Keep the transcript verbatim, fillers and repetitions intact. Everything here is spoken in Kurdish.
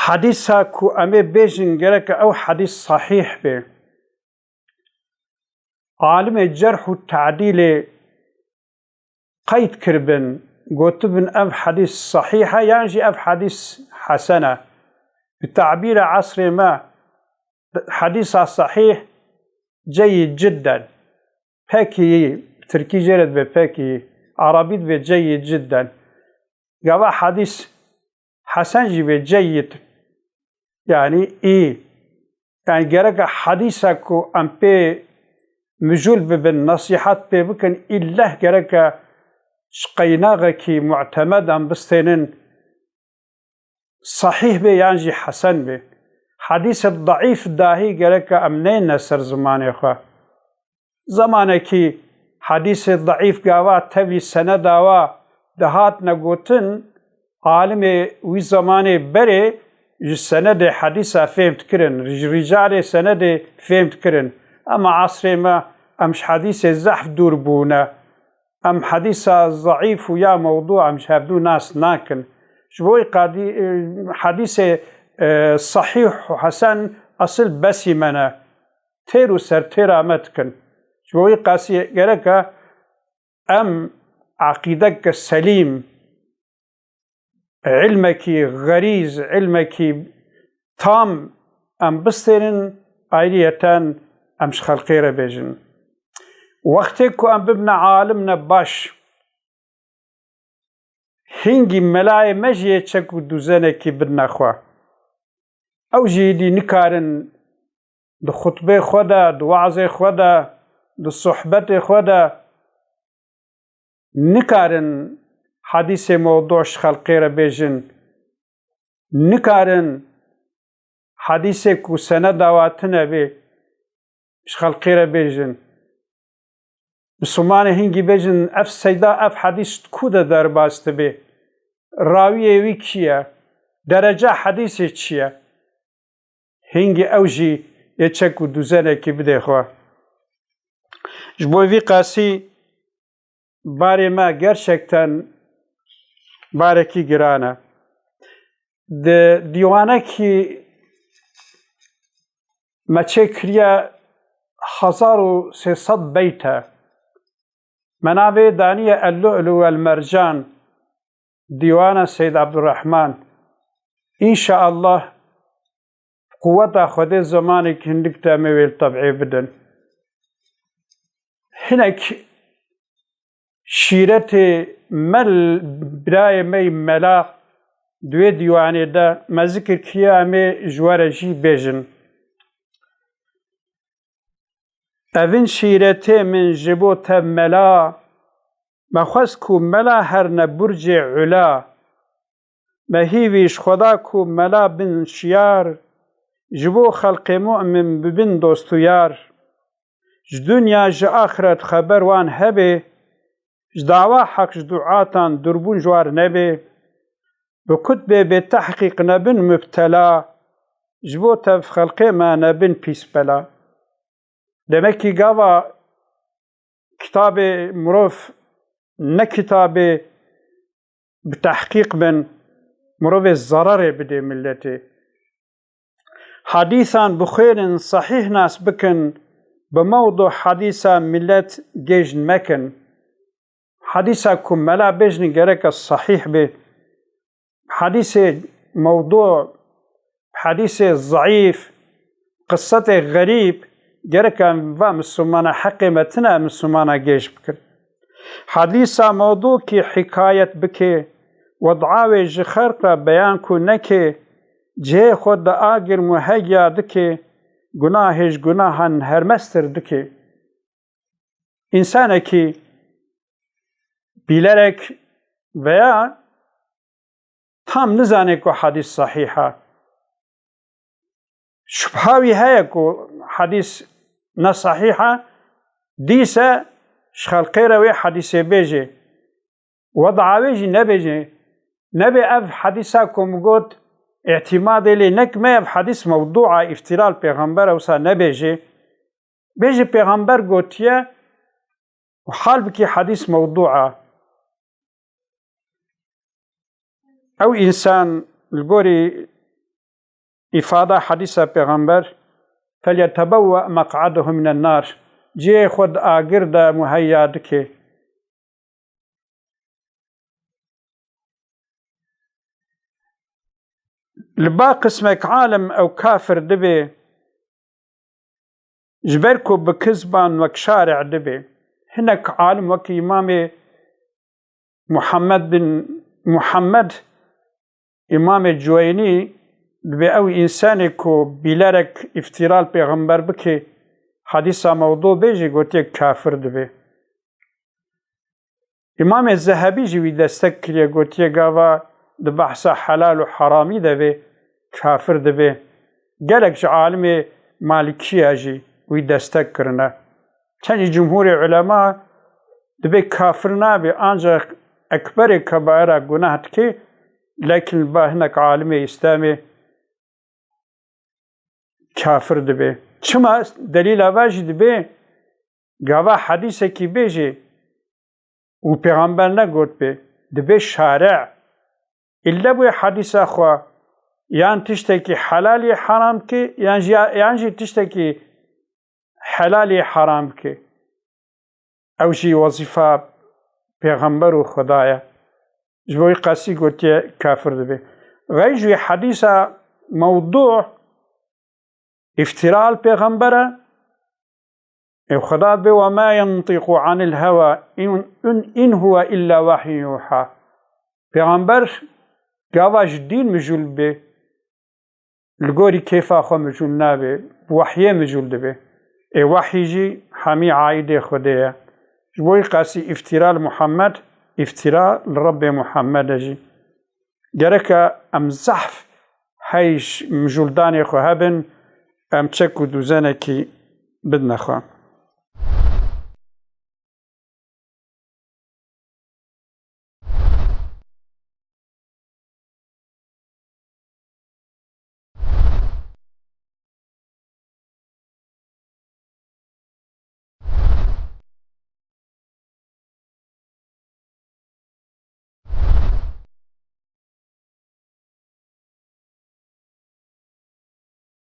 Hedîsa ku em ê bêjin gereke ew hedîs sahîh be. Alimê cerh û tedîlê qeyd kiribin, gotibin ev hedîs sahîh e yan jî ev hedîs hesen e. Bi tabîra esrê me, hedîsa sahîh ceyîd cidden. Pek iyi, tirkî jê re dibe pek iyi, arabî dibe ceyîd cidden. Gava hedîs hesen jî bê ceyîd, yanî iyi. Yanî gereke hedîsa ku em pê mijûl bibin, nesîhet pê bikin, îlleh gereke ji qeynaxekî mutemed em bistênin, sahîh be yan jî hesen be. Hedîsê daîf dahî gereke em neyne ser zimanê xwe. Zemanekî hedîsê daîf gava tevî seneda wa dihatine gotin, alimê wî zemanê berê ji senedê hedîsa fêm dikirin, ji rîcalê senedê fêm dikirin. Ema esrê me em ji hedîsê zehf dûr bûne. Em hedîsa zeîf û ya mewdû em ji hevdû nas nakin. Ji bo wî qadî, e, hedîsê, e, sehîh û hesen esil besî me ne. Têr û sertêra me dikin. Ji bo wî qasî gereke em eqîdeke selîm, ilmekî xerîz, ilmekî tam em bistêrin, ayriyeten em ji xelkê re bêjin. Wextê ku em bibine alim ne baş, hingî melayê me jî yê çek û duzenekî bidine xwe. Ew jî êdî nikarin di xutbê xwe de, di wazê xwe de, di sohbetê xwe de nikarin hedîsê mewdû ji xelkê re bêjin. Nikarin hedîsê ku seneda wa tune bê ji xelkê re bêjin. Misilmanê hingî bêjin, ev seyda, ev hedîs di ku de derbas dibe? Rawiyê wî kî ye? Dereca hedîsê çi ye? Hingî ew jî yê çek û duzenekî bidê xwe. Ji bo vî qasî barê me gerçekten barekî giran e. Di dîwanekî me çêkiriye hezar û sê sed beyt e. Me navê daniye El-Lu'lu wel-Mercan, dîwana Seyd Abdurrahman. Înşaallah, quweta Xwedê zemanekî hindik de em ê wê li teb'ê bidin. Hinek şîretê me l-, birayê me yî mela di wê dîwanê de me zikir kiriye, em ê ji we re jî bêjin. Evin şîretê min ji bo te mela, me xwest ku mela herne burcê ula. Me hîvî ji Xweda ku mela bin şiyar, ji bo xelkê mu'min bibin dost û yar. Ji dinya ji axiret xeber wan hebe, ji dawa heq ji duatan durbûn ji war nebe. Bi kutbê bêtehqîq nebin mubtela, ji bo tev xelkê me nebin pîs bela. Demekî gava kitabê mirov ne kitabê bi tehqîq bin, mirovê zererê bidê miletê. Hedîsan bixwênin, sehîh nas bikin, bi mewdû hedîsa milet gêj mekin. Hedîsa ku mela bêjin gereke sehîh bê. Hedîsê mewdû, hedîsê zeîf, qisetê xerîb, gereke va misilmana heqê me tine misilmana gêj bikin. Hedîsa mewdû kî hikayet bike, wed'a wê ji xelq re beyan ku neke, cihê xwe di agir muheyya dike, gunahê ji gunahan hermestir dike. Însanekî bîlerek veya tam nizane ku hedîs sehîh e. Şubha wî heye ku hedîs ne sehîh e, dîse ji xelkê re wê hedîsê bêje. Wed'a wê jî nebêje. Nebê ev hedîsa ku min got, îtîmadê lê nekime, ev hedîs mewdû e, îftîra li pêxember e, wisa nebêje. Bêje pêxember gotiye û halbikî hedîs mewdû e. Ew însan li gorî Îfada hedîsa Pêxember, "Felyetebewwe meq'adehu minen nar." Cihê xwe di agir de muheyya dike. Li ba qismek alim ew kafir dibe, ji ber ku bi kizban wek şare dibe. Hinek alim wekî Îmamê Muhammed bin Muhammed, Îmamê Cuweynî, dibe ew însanê ku bîlerek îftîra li Pêxember bike, hedîsa mewdû bê jî gotiye kafir dibe. Îmamê Zehebî jî wî destek kiriye, gotiye gava di behsa helal û heramî de bê, kafir dibe. Gelek ji alimê Malikiya jî wî destek kirine. Tenê cumhurê ulema dibe kafir nabe, ancak ekberê kebaira gunah dike, lekin li ba hinek alimê Îslamê kafir dibe. Çima? Delîla va jî dibe, gava hedîsekî bêje û Pêxember negotbe, dibe şare. Îlle bûye hedîsa xwe, yan tiştekî helalî heram ke, yan jî, yan jî tiştekî helalî heram ke. Ew jî wezîfa Pêxember û Xuda ye. Ji bo wî qasî gotiye kafir dibe. Xey ji wî hedîsa mewdû, îftîra li Pêxember e. Ê Xuda be, "Ve ma yentîqu anil hewa in, in, in huve illa wehyun yuha." Pêxember gava ji dîn mijûl be, li gorî kêfa xwe mijûl nabe, bi wehyê mijûl dibe. Ê wehyî jî hemî aîdê Xwedê ye. Ji bo wî qasî îftîra li Muhammed, îftîra li Rebbê Muhammed e jî. Gereke em zehf hey ji mijûldanê xwe hebin, em çek û dûzenekî bidine xwe.